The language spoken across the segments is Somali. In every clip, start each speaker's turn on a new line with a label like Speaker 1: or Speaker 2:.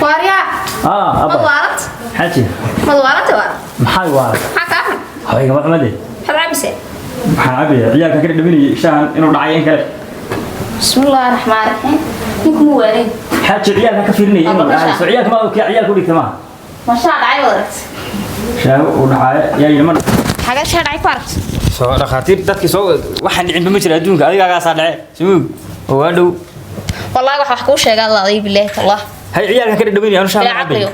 Speaker 1: Waaryaa.
Speaker 2: Ah,
Speaker 1: mad
Speaker 2: abba.
Speaker 1: Waalat.
Speaker 2: Xaaji.
Speaker 1: Mad waalata waar.
Speaker 2: Maxay waalat?
Speaker 1: Maxaa kaa xun?
Speaker 2: Haweenka ma xumade.
Speaker 1: Maxaad cabaysaa?
Speaker 2: Maxaan cabaya? Ciyaalka ka dhadhaminayay shaahan inuu dhacay in kale.
Speaker 1: Bismillaahi raxmaani raxiim, ninku ma waalayn.
Speaker 2: Xaaji, ciyaalka ka fiirinayay inuu
Speaker 1: Abba,
Speaker 2: dhacay. Soo ciyaalka ma kii ciyaalka u dhigta maaha.
Speaker 1: Mashaa dhacay wad aragtay?
Speaker 2: Shaahu uu dhacay yaa yidhi ma
Speaker 1: Xagee shaa dhacay ku aragtay?
Speaker 2: Soo dhakhaatiir dadkii soo waxaan dhicinba ma jira adduunka adigaagaasaa dhace sumuug oo waa dhow.
Speaker 1: Wallaahi wax kuu sheegaa laaday, bilaahi tallah.
Speaker 2: Hay, ciyaalka ka dhadhaminayay anu shaaha
Speaker 1: Bilaa
Speaker 2: ma cabay.
Speaker 1: Caqliyo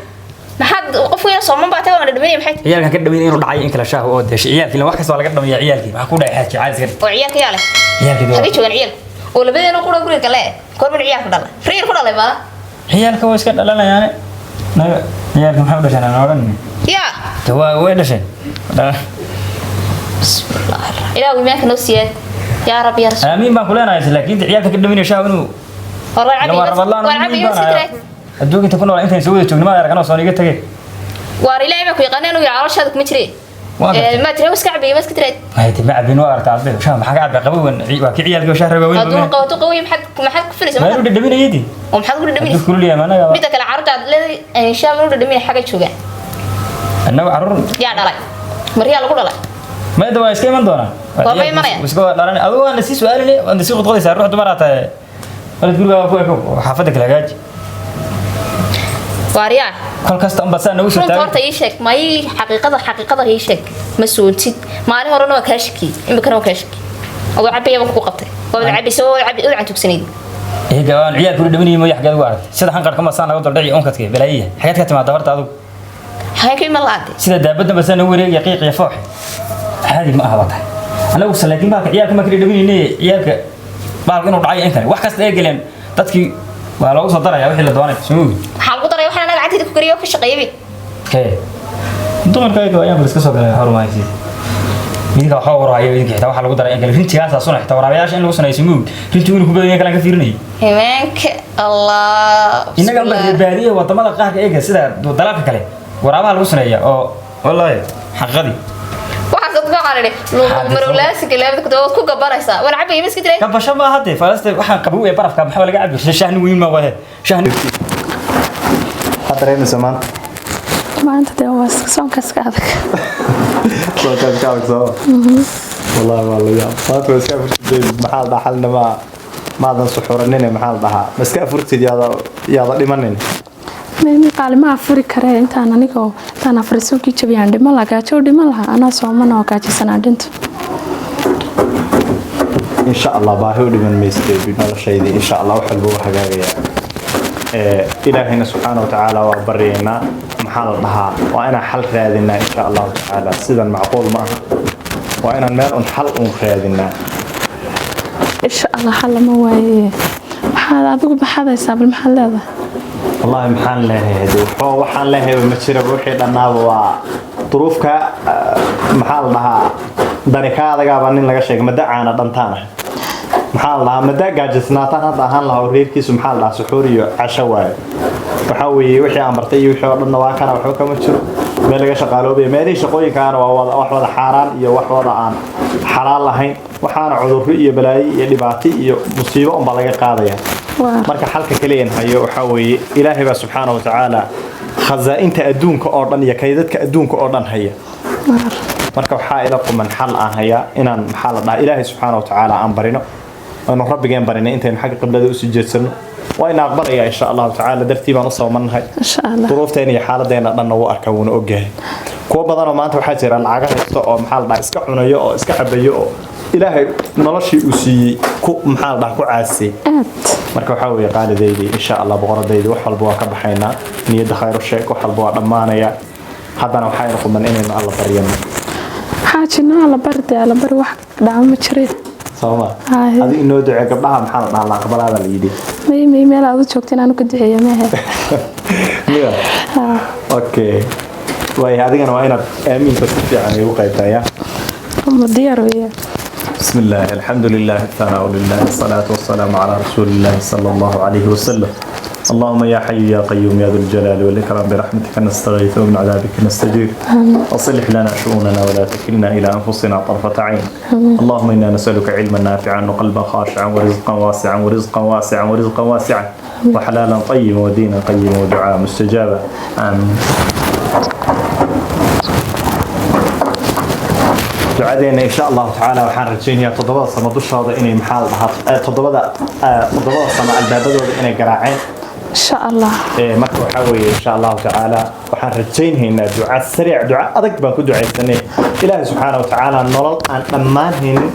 Speaker 1: maxaad qof weyna sooman baa tahay, waan dhadhaminaya, maxay tahay?
Speaker 2: Ciyaalkan ka dhadhaminayay inuu dhacay in kale shaahu oo deeshay ciyaalkii wax kasta waa laga dhamayaa. Ciyaalkii maxaa ku dhacay, xaaji? Caadi iska dhig.
Speaker 1: Oo ciyaalka yaa leh?
Speaker 2: Ciyaalkii
Speaker 1: Xagee joogaan ciyaal oo labadeena qura guriga kale korban ciyaalku dhalay, reer ku dhalay baa?
Speaker 2: Ciyaalka waa iska dhalanayaane naga. Ciyaalka maxay u dhasheen aan odhan?
Speaker 1: Yaa.
Speaker 2: De waa way dhasheen.
Speaker 1: Bismillaahi raxmaan ilaahu iimaanka noo siyaad, yaa rabbi, yaa rasuul.
Speaker 2: Aamiin baan ku leenahay, laakiin inta ciyaalka ka dhaminaya shaahu inuu
Speaker 1: Wallahi cabi.
Speaker 2: waa rabadlaan.
Speaker 1: Waan cabi iska tiray.
Speaker 2: Adduunka inta ku nool intaan soo wada joogno ma aragno soo iga tagay.
Speaker 1: Waar, ilaahay baa ku yaqaanaa inuu yidhi calooshaada kuma jiree.
Speaker 2: Waa gartay.
Speaker 1: Ma tira iska cabi, ma iska tiray.
Speaker 2: Waxay tii ma cabin, waa aragtaa adbe shaah maxaa ka cabay qabowan waa kii ciyaalka shaah raba weyn.
Speaker 1: Hadduu qabato qawiy, maxaad ku filaysaa?
Speaker 2: Ma
Speaker 1: Marka
Speaker 2: u dhadhaminayadi.
Speaker 1: Oo maxaad ku
Speaker 2: hadduu
Speaker 1: dhadhaminaysaa?
Speaker 2: Kulul yahay maanaga.
Speaker 1: Midda kale, carruurta aad leedahay shaam u dhadhaminay xagga joogaan?
Speaker 2: Annagu carruur.
Speaker 1: Yaa dhalay? Maryaa lagu dhalay?
Speaker 2: Mayda waa iska iman doonaa.
Speaker 1: Waa ma imanayaan?
Speaker 2: Iska waa dhalan adigu, waan sii su'aalinay, waan sii qodqodaysaa. Ruux dumar aad tahay, walad guriga ku eko, xaafadda kale hagaaji.
Speaker 1: Waaryaa.
Speaker 2: Kol kasta unbaad saa nagu soo
Speaker 1: Runta
Speaker 2: taagan.
Speaker 1: Horta ii sheeg, may xaqiiqada ii sheeg, ma soontid? Maalin horena waa kaa shakiyey, imikana waa kaa shakiyey. Adoo cabayaba ku qabtay, waad cabaysa, waad cabi, waad cantugsanayd.
Speaker 2: Iyaga waan ciyaalka u dhadhaminayay mooye, xageed ugu aragtay sida xanqarka ma saa naga duldhici unkadkii balaayiya? Xageed ka timaada horta adigu?
Speaker 1: Xagee ka iman la'aantay?
Speaker 2: Sida daabaddan ba saa nagu wareegaya, qiiq iyo foox caadi ma aha baa tahay. Anagu se laakiin baalka ciyaalka ma ka dhadhaminayne, ciyaalka baalka inuu dhacay in kale wax kasta ay galeen dadkii waa loogu soo daraya wixii la doonay, soo mogi.
Speaker 1: Maxaa lagu daray? Waxaan anaga gacantayda ku kariyo, ka shaqeeyay.
Speaker 2: Kee dumarka ayaga ayaan bal iska soo galay hormaysi idinka waxba waraayo idinka xitaa waxaa lagu daray in kale rinjigaasaa suna xitaa waraabayaasha in lagu sunayo, soo mogi, rinjigu inuu ku badan yahay kalaan ka fiirinayay.
Speaker 1: Himeenka Allah.
Speaker 2: Innaga unba reer baadiye, wadamada qaarka eega sida dalalka kale waraabaha lagu saneeya oo wallaahi xaqiiqadii.
Speaker 1: Waxaas dadka waxaa la idhi marowlaasiga leebada ku waad ku gabanaysaa, waan cabaya, ma iska jiray.
Speaker 2: Kabasho maaha dee falaste waxaan qabow ee barafka maxaa laga cabi shahni weyn ma wahe shahni.
Speaker 3: Maxaad dareemaysaa maanta?
Speaker 4: Maanta dee waa soonka iska adag.
Speaker 3: Soonkaas ka adag soo wallahi waa la yaab. Maanta waa iska afurtid, maxaa la dhahaa, xalna ma maadan suxuranine, maxaa la dhahaa, ma iska afurtid yaada dhimanin?
Speaker 4: Mimi qaali ma afuri karee, intaan anigoo intaan afuri soonkii jabiyaan dhiman lahaa, gaajo u dhiman lahaa, anaa sooman oo gaajisanaa dhinto.
Speaker 3: Insha Allah baahi u dhiman maysid, baby, noloshaydii. Insha Allah wax walba waa hagaagayaa. Ilaahayna subxaana wa tacaala waa baryaynaa, maxaa la dhahaa, waa inaan xal raadinaa insha Allahu tacaala. Sidan macquul ma aha, waa inaan meel un xal un raadinaa.
Speaker 4: Insha Allah xal lama waaye. Maxaad adigu maxaad haysaa bal, maxaad leedahay?
Speaker 3: Wallaahi maxaan leeyahay hadee waxaan leeyahay ma jira. Wixii dhannaaba waa duruufka, maxaa la dhahaa, dani ka adagaabaa nin laga sheegay mada caana dhantaan ah, maxaa la dhahaa, mada gaajisnaataan hadda ahaan lahaa oo reerkiisu, maxaa la dhahaa, suxuur iyo casho waayo. Waxaa weeye wixii aan bartay iyo wixii oo dhanna waa kana, waxba kama jiro. Meel laga shaqaaloobaya, meelihii shaqooyinkaana waa wada wax wada xaaraan iyo wax wada aan xalaal lahayn, waxaana cudurro iyo balaayo iyo dhibaato iyo musiibo unbaa laga qaadaya.
Speaker 4: Waa.
Speaker 3: Marka xalka kaliyan hayo waxaa weeye Ilaahay baa subxaana wa tacaala khazaa'inta adduunka oo dhan iyo kaydadka adduunka oo dhan haya.
Speaker 4: Waar.
Speaker 3: Marka waxaa ila quman xal aan hayaa inaan, maxaa la dhahaa, Ilaahay subxaana wa tacaala aan barino, aynu rabbigeen barinay, intaynu xagga qiblada usii jeedsano waa ina aqbalayaa insha Allahu tacaala. Dartii baan u soomannahay.
Speaker 4: Insha Allah.
Speaker 3: Duruufteena iyo xaaladeena dhanna wuu arkaa, wuuna ogyahay. Kuwo badanoo maanta waxaa jira lacaga haysto oo, maxaa la dhahaa, iska cunayo oo iska cabayo oo Ilaahay noloshii uu siiyey ku, maxaa la dhahaa, ku caasiyey.
Speaker 4: Aad.
Speaker 3: Marka waxaa weeye qaalidaydii, insha Allah, boqoradeydii, wax walba waa ka baxaynaa. Niyadda khayr u sheeg, wax walba waa dhammaanaya. Haddana waxaynu quman inaynu Alla baryano.
Speaker 4: Xaajina alla bari dee, alla bari, wax dhaca ma jire.
Speaker 3: Sooma?
Speaker 4: Haye.
Speaker 3: Adi inoo ducee, gabdhaha, maxaa la dhahaa, la aqbalaada la yidhi.
Speaker 4: May meel aad u joogta inaan ka duceeyo mehe.
Speaker 3: Miya? Okay, waaya, adigana waa inaad aamiinka si fiican igu qaybtaa ya.
Speaker 4: Ma diyaar weeye.
Speaker 3: بسم الله، الحمد لله، الثناء لله، الصلاة والسلام على رسول الله صلى الله عليه وسلم. اللهم يا حي يا قيوم يا ذو الجلال والإكرام برحمتك نستغيث ومن عذابك نستجير. أصلح لنا شؤوننا ولا تكلنا إلى أنفسنا طرفة عين. اللهم إنا نسألك علما نافعا وقلبا خاشعا ورزقا واسعا ورزقا واسعا ورزقا واسعا وحلالا طيبا ودينا قيما ودعاء مستجابا. آمين. Ducadeena insha Allahu tacaala waxaan rajaynayaa 7 sano dushooda inay maxaa la dhahaa 7 sano albaabadooda inay garaaceen.
Speaker 4: Insha Allah.
Speaker 3: Marka waxaa weeye insha Allahu tacaala waxaan rajaynaynaa duca sariic, duca adag baan ku ducaysanay Ilaahay subxaana wa tacaala nolol aan dhammaan haynin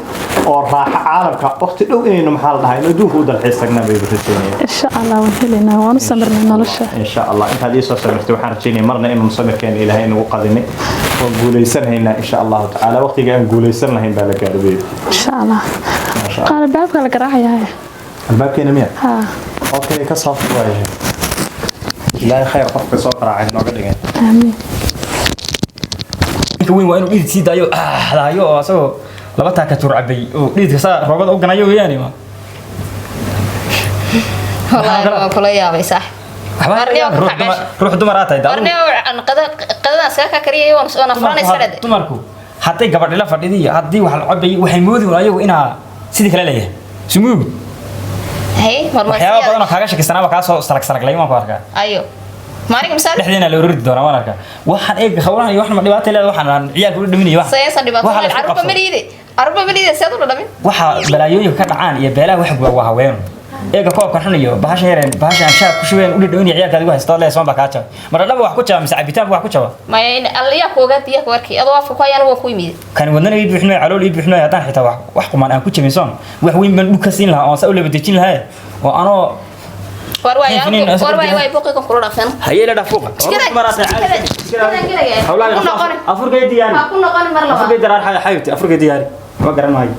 Speaker 3: oo raaxo caalamka waqti dhow inaynu maxaa la dhahaa in adduunka u dalxiis tagnaa baynu rajaynayaa.
Speaker 4: Insha Allah waan helaynaa, waan u samirnay nolosha.
Speaker 3: Insha Allah intaad ii soo samirtay waxaan rajaynaya marna inuu samirkeena Ilaahay nagu qadinay waan guulaysanhaynaa insha Allahu tacaala. Waqtiga aan guulaysan lahayn baa la gaadhay baby.
Speaker 4: Insha Allah.
Speaker 3: Masha Allah.
Speaker 4: Qaali, baabka la garaacayaa.
Speaker 3: Albaabkeena miya?
Speaker 4: Haa.
Speaker 3: Okay, ka soo waayahay. Ilaahay khayr qofka soo qaraacay nooga dhigay.
Speaker 4: Aamiin.
Speaker 2: Ninka weyn waa inuu dhidid sii daayo, daayo oo asagoo laba taaka tuur cabay oo dhididka saa roobada u ganayo weeyaane ma.
Speaker 1: Wallaahi waan kula yaabay saax.
Speaker 2: Waxba
Speaker 1: Warniyo
Speaker 2: ruux
Speaker 1: ka
Speaker 2: dumar
Speaker 1: meesha.
Speaker 2: Ruux dumar aad tahay
Speaker 1: Warniyo aan qada qadadaas ka kariyay waan afranay sanad.
Speaker 2: Dumarku hadday gabadhi la fadhidiyo haddii wax la cabayay waxay moodi un ayagu inaa sidii kale leeyahay sumuug.
Speaker 1: Hay mar
Speaker 2: Waxyaaba badan oo kaaga shakisanaaba kaa soo salag salaglay waan ku arkaa.
Speaker 1: Ayo maalig misaal.
Speaker 2: Dhexdeena la ururi doonaa waan arkaa. Waxaan eeg hawlahan iyo waxan ma dhibaato leedahay, waxaan aan ciyaalka u dhaminayo wax
Speaker 1: saysan dhibaato
Speaker 2: waxa la isku
Speaker 1: caruurba
Speaker 2: qabsado.
Speaker 1: Maliide caruurba maliide seed u dhadhamin.
Speaker 2: Waxa balaayooyinka ka dhacaan iyo beelaha wax guba waa haweeno. Eega koobkan xun iyo bahasha yareen, bahasha aan shaab ku shubeen u dhadhamin ciyaalka adigu haysto leeyahay soon baa kaa jaba mar dhaba wax ku jaba mise cabitaan wax ku jaba.
Speaker 1: Maya in Alla ku ogaa biyaha ku arkay adoo afka ku hayaan waan ku yimid.
Speaker 2: Kan wadnana ii buuxinayo, calool ii buuxinayo, haddaan xitaa wax qumaan aan ku jabin soon wax weyn baan dhulka siin lahaa oon saa u laba dejin lahaa oo anoo
Speaker 1: War waay
Speaker 2: Finiin,
Speaker 1: war waay waay boqigan kula dhafan.
Speaker 2: Hayee la dhaaf fuuqa.
Speaker 1: Ku noqon.
Speaker 2: Afurkay diyaari.
Speaker 1: Ha ku noqon mar labaad.
Speaker 2: Afurkay diyaari xayibti, afurkay diyaari ma garan maayo.